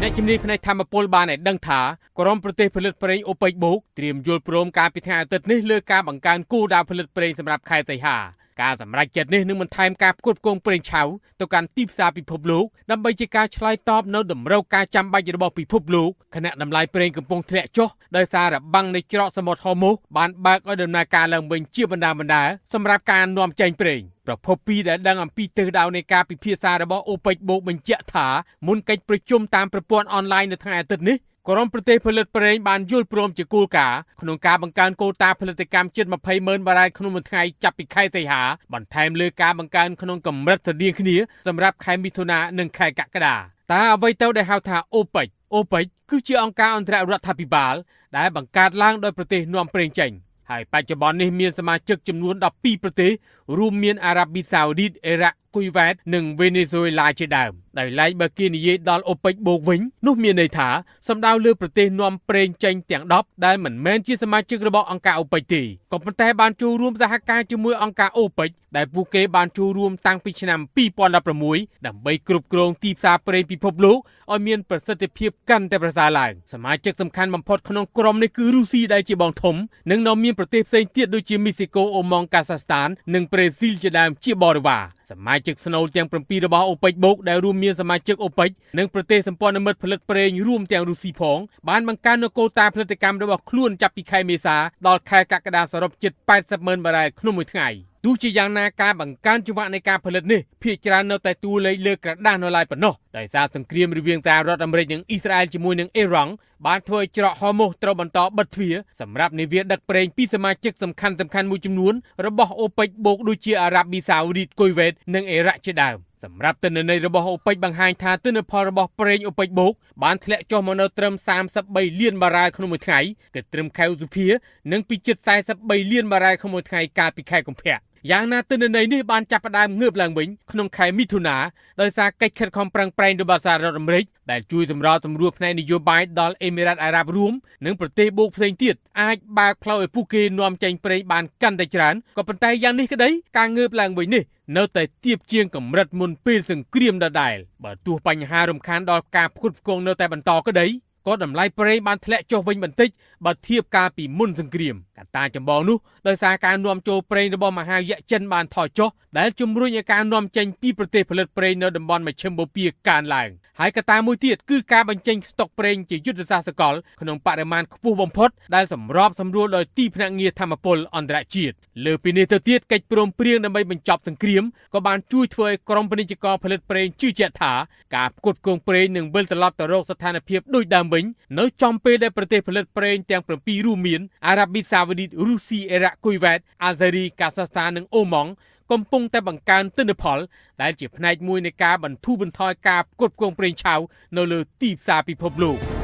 អ្នកជំនាញផ្នែកថាមពលបានឲ្យដឹងថាក្រុមប្រទេសផលិតប្រេងអូប៉ិចបូកត្រៀមយល់ព្រមកាលពីថ្ងៃអាទិត្យនេះលើការបង្កើនគោលដៅផលិតប្រេងសម្រាប់ខែសីហាការសម្រេចចិត្តនេះនឹងបន្ថែមការផ្គត់ផ្គង់ប្រេងឆៅទៅកាន់ទីផ្សារពិភពលោកដើម្បីជាការឆ្លើយតបនៅតម្រូវការចាំបាច់របស់ពិភពលោកខណៈតម្លៃប្រេងកំពុងធ្លាក់ចុះដោយសាររបាំងនៃច្រកសមុទ្រហូម៉ូសបានបើកឲ្យដំណើរការឡើងវិញជាបណ្ដាៗសម្រាប់ការនាំចេញប្រេងប្រភពពីរដែលដឹងអំពីទិសដៅនៃការពិភាក្សារបស់អូប៉ិចបូកបញ្ជាក់ថាមុនកិច្ចប្រជុំតាមប្រព័ន្ធអនឡាញនៅថ្ងៃអាទិត្យនេះក្រុមប្រទេសផលិតប្រេងបានយល់ព្រមជាគោលការណ៍ក្នុងការបង្កើនកូតាផលិតកម្មជិត20ម៉ឺនបារ៉ែលក្នុងមួយថ្ងៃចាប់ពីខែសីហាបន្ថែមលើការបង្កើនក្នុងកម្រិតស្រដៀងគ្នាសម្រាប់ខែមិថុនានិងខែកក្កដាតើអ្វីទៅដែលហៅថាអូប៉ិចអូប៉ិចគឺជាអង្គការអន្តររដ្ឋាភិបាលដែលបង្កើតឡើងដោយប្រទេសនាំប្រេងចេញហើយបច្ចុប្បន្ននេះមានសមាជិកចំនួន12ប្រទេសរួមមានអារ៉ាប៊ីសាអូឌីតអ៊ីរ៉ាក់គុយវ៉ែតនិងវេណេស៊ុយឡាជាដើមដោយឡែកបើគេនិយាយដល់អូប៉ិចបូកវិញនោះមានន័យថាសំដៅលើប្រទេសនាំប្រេងចេញទាំង10ដែលមិនមែនជាសមាជិករបស់អង្គការអូប៉ិចទេក៏ប៉ុន្តែបានចូលរួមសហការជាមួយអង្គការអូប៉ិចដែលពួកគេបានចូលរួមតាំងពីឆ្នាំ2016ដើម្បីគ្រប់គ្រងទីផ្សារប្រេងពិភពលោកឲ្យមានប្រសិទ្ធភាពកាន់តែប្រសើរឡើងសមាជិកសំខាន់បំផុតក្នុងក្រុមនេះគឺរុស្ស៊ីដែលជាបងធំនិងនៅមានប្រទេសផ្សេងទៀតដូចជាមីស៊ីកូអូម៉ង់កាសាស្តាននិងប្រេស៊ីលជាដើមជាបរិវារសមាជិកស្នូលទាំង7របស់អូប៉ិចបូកដែលរួមមានសមាជិកអូប៉ិចនិងប្រទេសសម្ព័ន្ធមិត្តផលិតប្រេងរួមទាំងរុស្ស៊ីផងបានបង្កើននូវកូតាផលិតកម្មរបស់ខ្លួនចាប់ពីខែមេសាដល់ខែកក្កដាសរុបជិត80ម៉ឺនបារ៉ែលក្នុងមួយថ្ងៃទោះជាយ៉ាងណាការបង្កើនចង្វាក់នៃការផលិតនេះភាគច្រើននៅតែតួលេខលើក្រដាសនៅឡើយប៉ុណ្ណោះដោយសារសង្គ្រាមរវាងសហរដ្ឋអាមេរិកនិងអ៊ីស្រាអែលជាមួយនឹងអ៊ីរ៉ង់បានធ្វើឲ្យច្រកហូម៉ូសត្រូវបន្តបិទទ្វារសម្រាប់នាវាដឹកប្រេងពីសមាជិកសំខាន់ៗមួយចំនួនរបស់អូប៉ិចបូកដូចជាអារ៉ាប៊ីសាអូឌីតគុយវ៉េតនិងអ៊ីរ៉ាក់ជាដើមសម្រាប់ទិន្នន័យរបស់អូប៉ិចបង្ហាញថាទិន្នផលរបស់ប្រេងអូប៉ិចបូកបានធ្លាក់ចុះមកនៅត្រឹម33លានបារ៉ែលក្នុងមួយថ្ងៃគិតត្រឹមខែឧសភានិងពីជិត43លានបារ៉ែលក្នុងមួយថ្ងៃកាលពីខែកុម្ភៈយ៉ាងណាទិន្នន័យនេះបានចាប់ផ្ដើមងើបឡើងវិញក្នុងខែមិថុនាដោយសារកិច្ចខិតខំប្រឹងប្រែងរបស់សហរដ្ឋអាមេរិកដែលជួយសម្របសម្រួលផ្នែកនយោបាយដល់អេមីរ៉ាតអារ៉ាប់រួមនិងប្រទេសបូកផ្សេងទៀតអាចបើកផ្លូវឲ្យពួកគេនាំចេញប្រេងបានកាន់តែច្រើនក៏ប៉ុន្តែយ៉ាងនេះក្តីការងើបឡើងវិញនេះនៅតែទាបជាងកម្រិតមុនពេលសង្គ្រាមដដែលបើទោះបញ្ហារំខានដល់ការផ្គត់ផ្គង់នៅតែបន្តក្តីក៏តម្លៃប្រេងបានធ្លាក់ចុះវិញបន្តិចបើធៀបកាលពីមុនសង្គ្រាមកត្តាចម្បងនោះដោយសារការនាំចូលប្រេងរបស់មហាយក្សចិនបានថយចុះដែលជំរុញឲ្យការនាំចេញពីប្រទេសផលិតប្រេងនៅតំបន់មជ្ឈិមបូព៌ាកើនឡើងហើយកត្តាមួយទៀតគឺការបញ្ចេញស្តុកប្រេងជាយុទ្ធសាស្ត្រសកលក្នុងបរិមាណខ្ពស់បំផុតដែលសម្របសម្រួលដោយទីភ្នាក់ងារធម្មពលអន្តរជាតិលើពីនេះទៅទៀតកិច្ចព្រមព្រៀងដើម្បីបញ្ចប់សង្គ្រាមក៏បានជួយធ្វើឲ្យក្រុមពាណិជ្ជករផលិតប្រេងជឿជាក់ថាការផ្គត់ផ្គង់ប្រេងនឹងវិលត្រឡប់ទៅរកស្ថានភាពដូចដើមវិញនៅចំពេលដែលប្រទេសផលិតប្រេងទាំង7រួមមានអារ៉ាប៊ីសាអូឌីតរុស្ស៊ីអ៊ីរ៉ាក់គុយវ៉ែតអាហ្សេរីកាសាស្តាននិងអូម៉ង់កំពុងតែបង្កើនទិន្នផលដែលជាផ្នែកមួយនៃការបន្ធូរបន្ថយការផ្គត់ផ្គង់ប្រេងឆៅនៅលើទីផ្សារពិភពលោក។